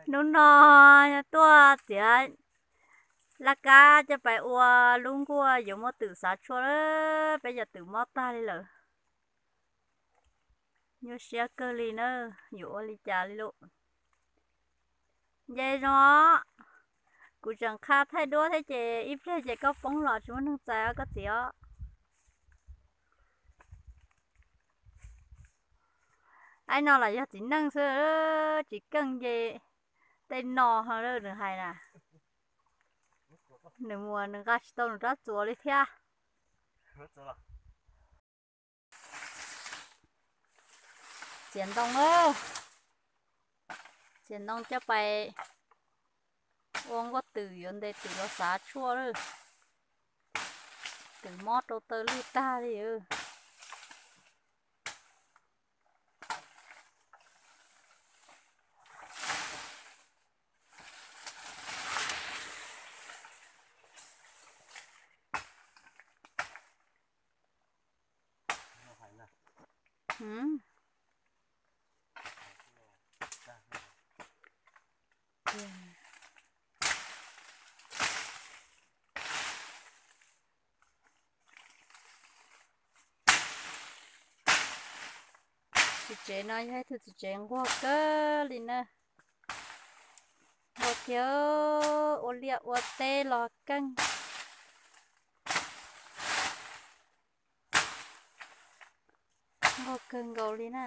Hnub no tuaj txiav laj kab coj pais ua lub nkuaj yuav muab twm xav tshuaj, peb cov twm mob tag li lawm. Nyuaj siab kawg li na, yuav ua li cas li lauj. Nce zoo os, kuv tseem qha thaij duab thiab ces ib pliag ces koj poob los tsis muaj neeg txais os koj txiv os. Aib no los yog txiv neej xwb, tsis keej nce tej no ho nws hais na. Nws mus nws nqa tsis tau nws rab txuas li thiab. Txiav ntoo, txiav ntoo coj pais ua nkuaj twm yuav ntes twm los xav tshuaj lawm. Twm mob rau taw lwj tag li. Txiv tsev no yog ib tug txiv tsev nquag kawg li na. Nquag kiag, ua liaj ua teb los keej. Nquag kawg nkaus li na.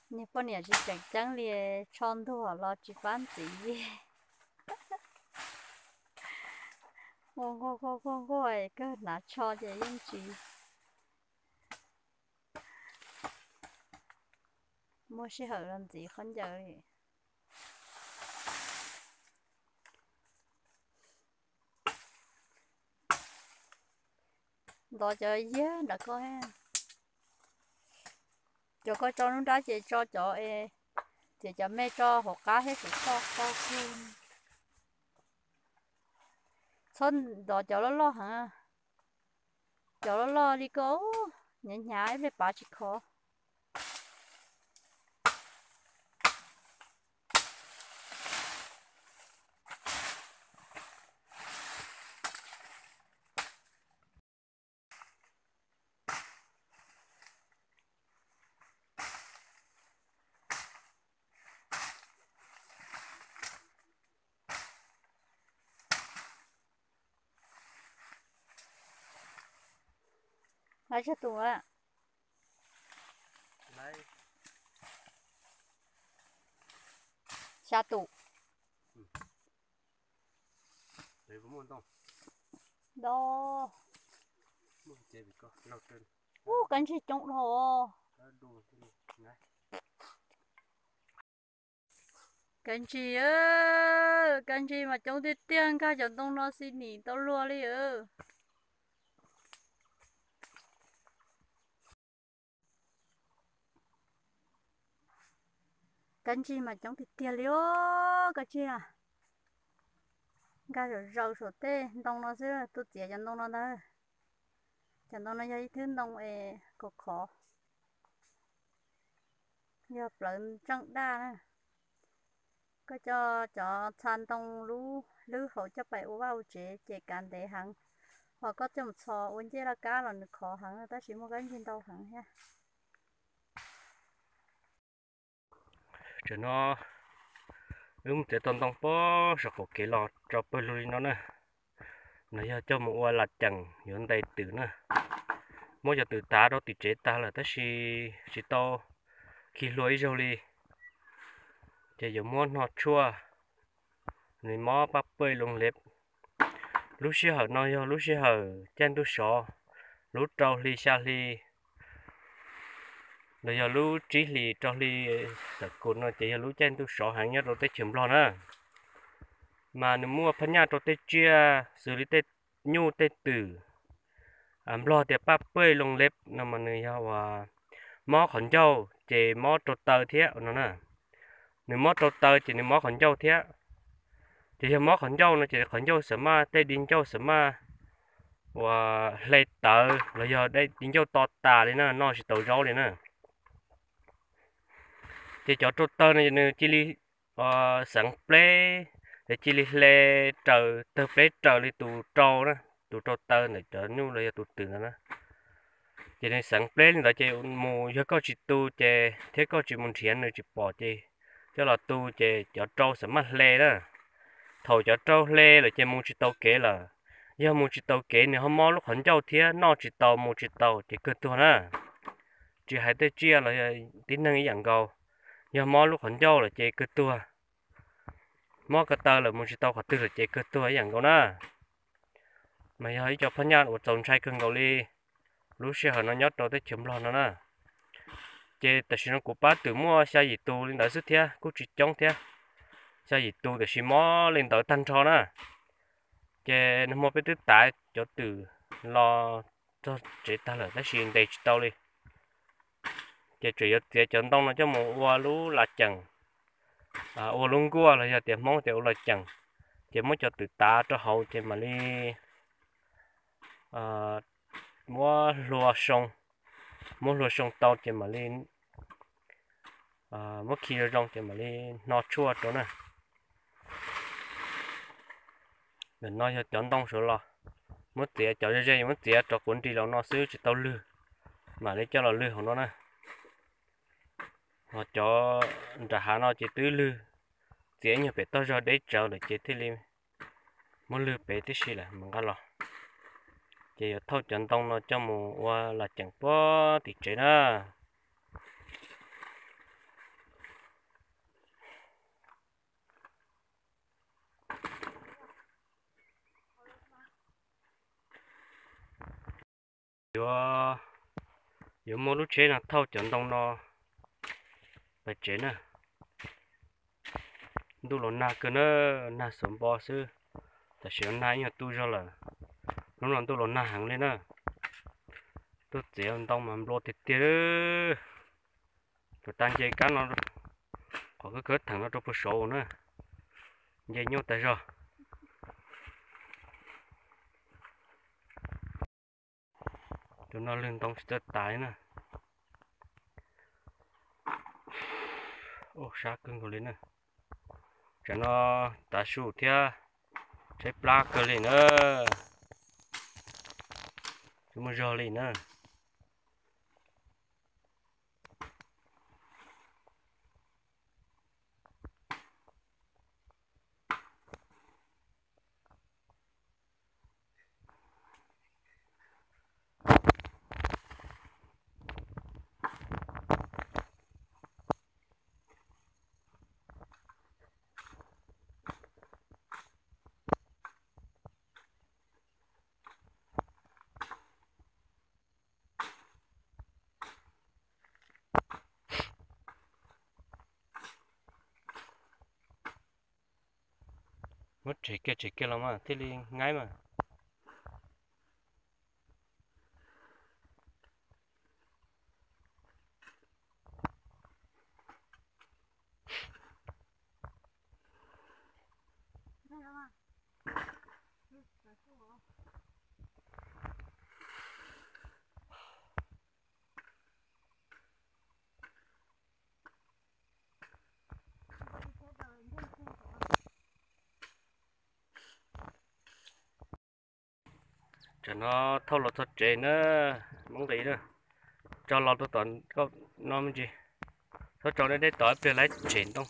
Niag poj niam tsis tseem ceeb li, tsho ntuag los tsis pab ntxiv li. Ua nquag nquag nquag nquag kawg hnav tsho ces yeej tsis muaj sij hawm los ntxiv khaub ncaws li. Ntov cov yiag nram ko, cov koj tso nruab nrab ces tso cov es, ces cov me tso hauv qab thiab, tsum tso tau kiag. Txhob ntov cov loj loj heev, cov loj loj li ko hnyav hnyav ib pliag pav tsis khov. Lawv tsawg tus a? Xya tus. Do, ub, kab ntsig coob dhau. Kab ntsig, kab ntsig mas coob tiag tiag, nkag cov ntoo no xi nim tau luag li. Kab ntsig mas coob tiag tiag li os, kab ntsig a. Nkag zaum zaus saum tej ntoo no xwb, tuaj txiav cov ntoo no ntag. Cov ntoo no yog ib thwb ntoo es khov khov, yog plawv ntseej daj na. Koj coj cov txha ntoo lub hlwb hauv coj pais ua vaj ua tsev ces kav ntev heev, ho koj coj mus txhos ua ncej laj kab los nws khov heev, tab sis muaj kab ntsig ntau heev thiab. Tam no wb mus txiav tau ntoo pob saum qaum kev los tso pawg lug li no na. No yog coj mus ua lam ceem yuav ntes twm na. Muab cov twm tav rau tim tsev tag lawm tab sis tsis tau khi hlua ib zaug li, ces yuav muab hno tshuaj, nws mob paj pej loo lev. Lub sij hawm no yog lub sij hawm caij ntuj sov, lub rau hli xya hli los yog lub tsib hlis rau hli tawm kum no ces yog lub caij ntuj sov heev nyob rau teb chaws Nplog na. Mas nws muaj phab nyaj rau tej tsiaj xws li tej nyuj tej twm. Nplog tias paj pej loo lev no mas nws yog uas mob qhov ncauj ces mob rau taw thiab no na. Nws mob rau taw ces nws mob qhov ncauj thiab. Ces yog mob qhov ncauj no ces qhov ncauj xam maj, tej di ncauj xam maj uas hle tawv los yog di ncauj to tas li na, noj tsis tau zaub li na. Ces cov rau taw no nws cia li xeev pleb, ces cia li hle raws, tawg pleb raws li tus rau na, tus rau taw ntawm cov nyuj los yog tus twm ntawd na. Ces nws xeev pleb li ntawd ces mus yog koj tsis tu ces thiab koj tsis mus nrhiav nws tsis pom ces coj los tu ces cov rau xam maj hle na. Thaum cov rau hle lawm ces mus tsis tau kev lawm. Yog mus tsis tau kev nws ho mob lub qhov ncauj thiab noj tsis tau mus tsis tau ces kawg tuag na. Tsis hais tej tsiaj los yog tib neeg ib yam nkaus, yog mob lub qhov ncauj lawm ces kawg tuag. Mob ko taw lawm mus tsis tau qhov twg lawm ces kawg tuag ib yam nkaus na. Mas yog ib co phab nyaj uas txaus ntshai kawg nkaus li lub sij hawm no nyob rau teb chaws Nplog no na. Ces tam sim no kuv pab twm muaj xya yim tus li ntawd xwb thiab kuj tsis coob thiab. Xya yim tus tiam sis mob li ntawd tag nrho na. Ces nag hmo peb twb tav cov twm los txog tsev tag lawm tab sis ntes tsis tau li. Ces tseem yuav txiav cov ntoo no coj mus ua lub las ceem, ua lub nkuaj los yog tias Hmoob tias ua las ceem. Ces muab cov twm tav rau hauv ces mam li muab hlua soo, muab hlua soo tau ces mam li muab khi zoo zoo ces mam li hno tshuaj rau na. Ntawm no yog cov ntoo sawv los, muab txiav cov ze ze muab txiav rau quav nris los no xwb tsis tau lwg, mam li coj los lwg hauv no na. Ho cov nram hav no ces twb lwg, txiav ib nyuag pem toj zog deb tsawv lawm ces thiaj li muab lwg pem tib si lawm mam nqa los. Ces yuav thauj cov ntoo no coj mus ua las ceem puag tim tsev na. Yuav, yuav muab lub tsheb no thauj cov ntoo no pais tsev na. Ntuj los nag kawg na, nag xuas npo xwb. Tam sim no nag ib nyuag tu zog lawm. Hnub no ntuj los nag heev li na. Tuaj txiav ntoo mas nplua tiag tiag. Tsuas tas nce kab no, qhov khawb khawb theem no rau puag saud na, nce nyuj tas zog. Tus no lwg ntoo tsis txawj tas li na. Ua sab kawg nkaus li na. Tsam no tav su thiab, tshaib plab kawg li na. Tsis muaj zog li na. Muab tshem kiag tshem kiag los mas thiaj li ngaib mas. Tsam no thauj los txog tsev na, Hmoob nqis na, tso los rau tom no me ntsis, txhob tso deb deb tom ib pliag lawv tshem ntoo.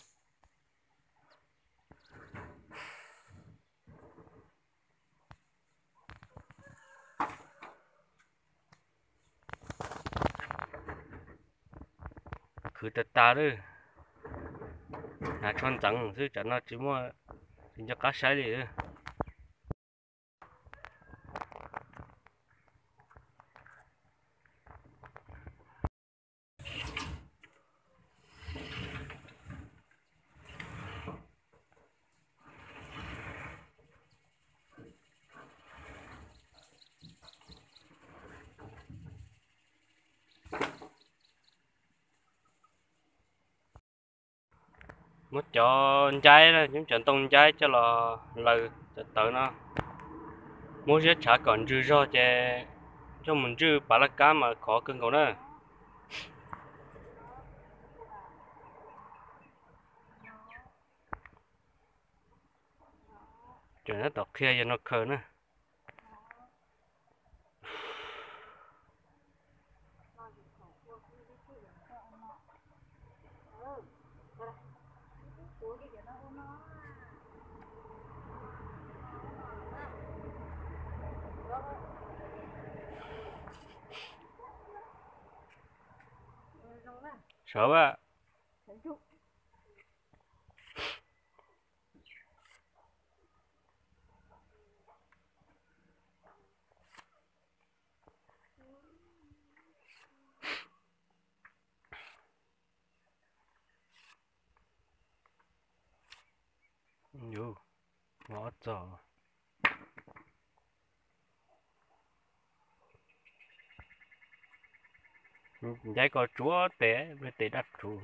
Khwv tas tas lawm, hnav tsho ntxeev xwb tsam no tsis muaj, tsis nco qab saib li. Muab cov ncaib, muab cov ntoo ncaib coj los laws cov tawv no, muab ziab tshav kom ntsws zog ces coj mus ntswj pav laj kab mas khov kawg nkaus na. Tseem tab tom qhia yawg no khaws na. Sawv a. Yus, ob txog. Ncaib ko tsuav tes, tes daj rhuv.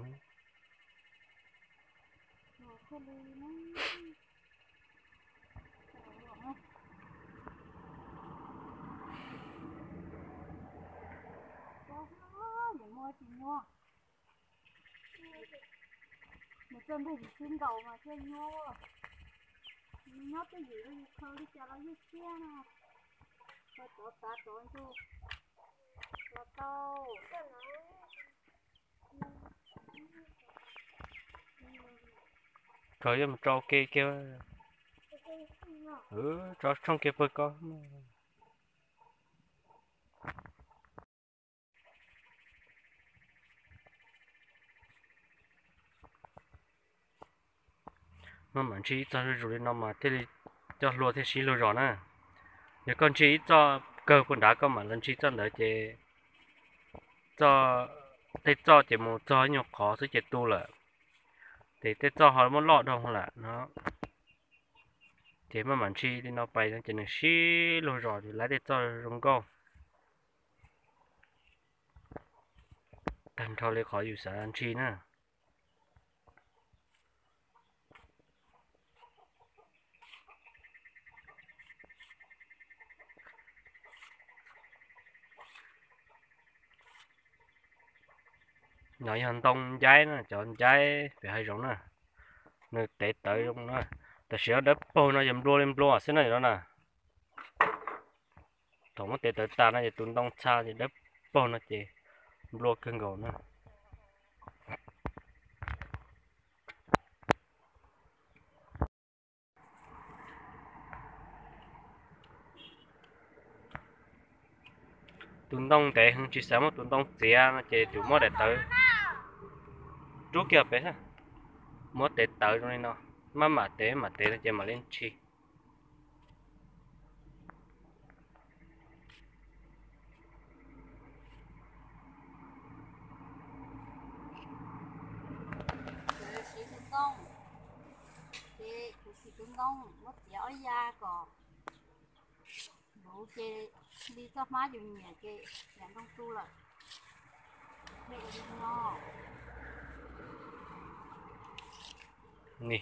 Nws txawj npog yus xib nkaus mas thiaj nyuaj. Nyob twj ywm rau yus khaws li cas los yeej siab na. Khaws tov tav tov ntug los tau. Khaws yeej mus tso ua ke kiag. Tso tshooj kiag pawg ko. Maj mam ntshis ib txoj zuj zus li no mas thiaj li coj hlua thiaj sib luag zos na. Yog koj ntshis ib txoj kawg puag nrad koj mam los ntshis txoj ntawd ces txoj, tej txoj ces mus txog nyuag qhov xwb ces tu lawm. Ces tej txoj ho muab loj dhau lawm no. Ces maj mam ntshis li no pais ces nws sib luag zos ces lawv tej txoj zoo nkauj tag nrho li qhov yus xav ntshis na. No yog ntoo ncaib na, cov ncaib pem hav zoov na, nws tev tawv zoo na. Tam sim no dawb paug no ces nplua li nplua xwb na no na. Thaum muab tev tawv tas no ces tus ntoo txha ces dawb paug no ces nplua kawg nkaus na. Tus ntoo ntev heev tsis xav muab tus ntoo txiav no ces tus muab daim tawv rub kiag pem, muab tev tawv zoo li no, maj mam tev maj mam tev no ces mam li ntshis. Siv tus ntoo, ces kuv siv tus ntoo muab txiav ob ya kom luv ces li txoj hmab yus nyiam ces yam ntoo tu lawm. Hle ua li no. Ni.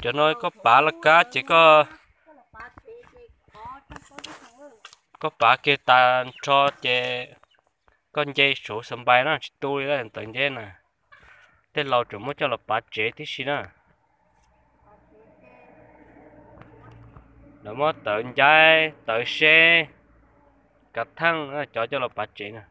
Cov no koj pav laj kab ces koj, koj pav kiag tag nrho ces koj nce saum xas npais no tsis tu li tawv nceb na. Tej laus tseem muab coj los pav tsev tib si na. Lawv muab tawv ncaib, tawv seb, kav theej cov coj los pav tsev na.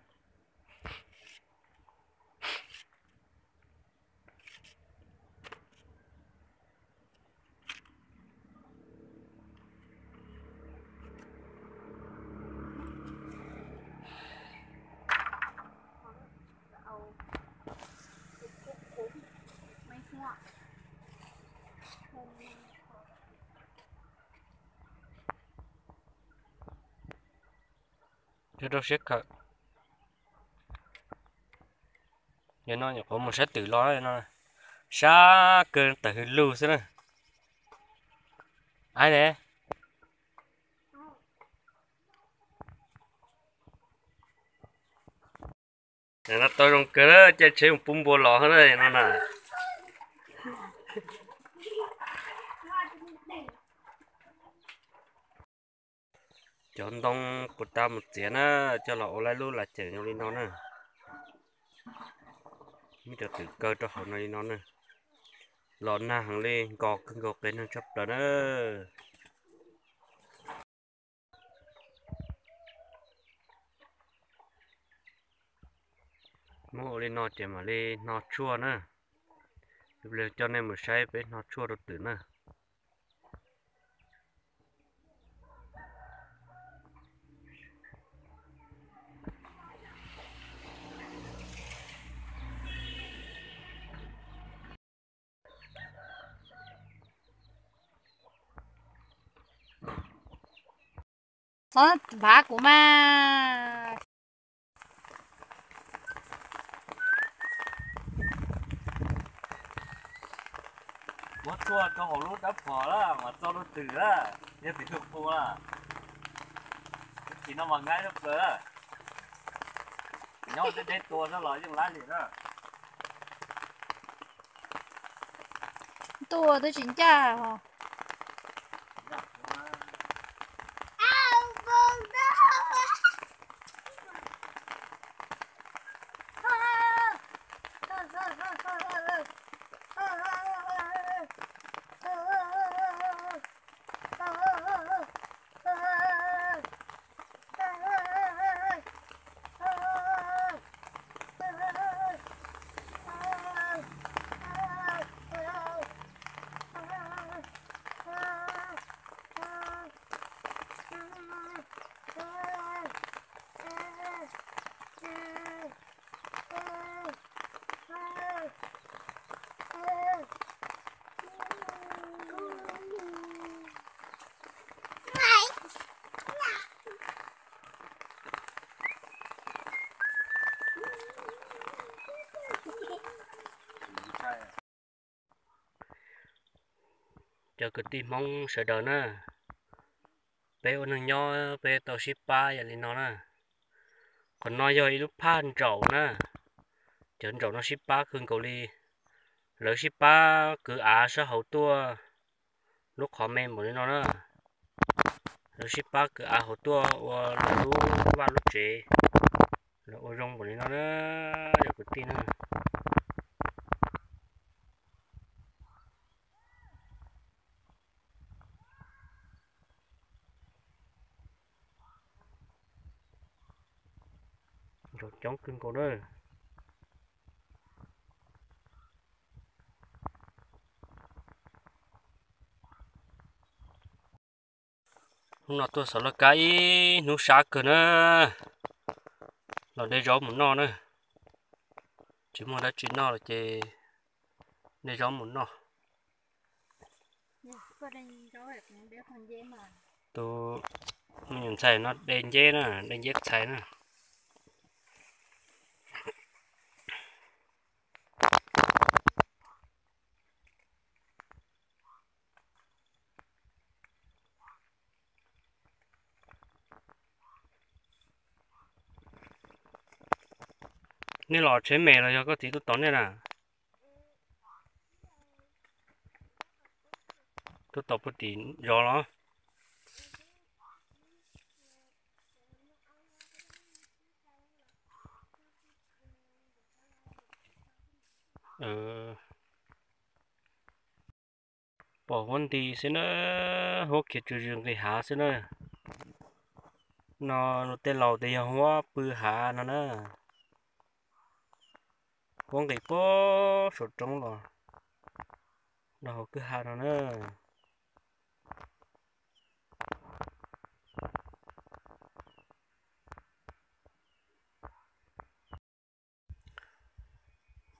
Rau siab khawm. Yog no nyuam qhuav mus sab twm los no, sab kawg tawm hws lug xwb na. Aib ne. No tau zoo kawg, caij tsheb mus pub npua los no na. Cov ntoo puas tas mus txiav na, coj los ua lawv lub laj cem zoo li no na. Muab cov twm kaw rau hauv no li no na. Los nag heev li, nkos kawg nkaus qias neeg tshaj plaws na. Muab ua li no ces mam li hno tshuaj na. Ib pliag coj nej mus saib peb hno tshuaj rau twm na. Vav kuv mas. Muab tshuaj rau hauv lub dab phom na mas txo rau twm na, yog twm hu hu na. Ib chim no mas nqaib tshaj plaws na. Nyob deb deb tua xwb los yeej laib li na. Tua twb tsis ncaj os. Cov kwv tij Hmoob sawv daws na, peb ua neeg nyob peb tau sib pab yam li no na. Qhov no yog ib lub phaj ntsaum na, cov ntsaum no sib pab kawg nkaus li. Lawv sib pab kwv av sab hauv tuaj lub qhov me npaum li no na. Lawv sib pab kwv av hauv tuaj ua lawv lub vaj lub tsev, lawv ua zoo npaum li no na, cov kwv tij na. Ntsaum coob kawg nkaus na. Hnub no tuaj xov laj kab ib hnub sab kawg na, los de zaub mus noj na. Tsis muaj dab tsi noj los ces de zaub mus noj. Tus me nyuam ntxhais no de nceb na, de nceb txhais na. Nej los tsheb me los yog koj txiv tuaj tos nej na? Tuaj tos puag tim zos los? Pom huab nti xwb na, huab kiag tsw zws nqis hav xwb na. No tej laus tias yog huab pw hav no na. Huab nqis puag saum roob los rau hauv kwj ha no na.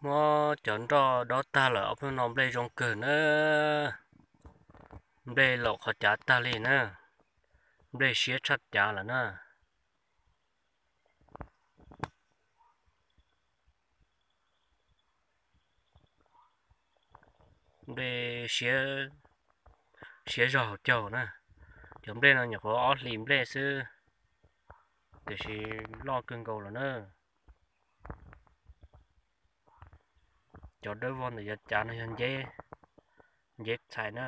Muab cov nroj dob tag lawm ob peb hnub no nplej zoo kawg na. Nplej laum qhov cav tag li na. Nplej siab tshaj cav lawm na. Nplej siab, siab zog hauv caug na. Cov nplej no nyuam qhuav ob hlis nplej xwb, tiam sis loj kawg nkaus lawm na. Cov dawb vog ntawm yav cav no yog nceb, nceb txhais na.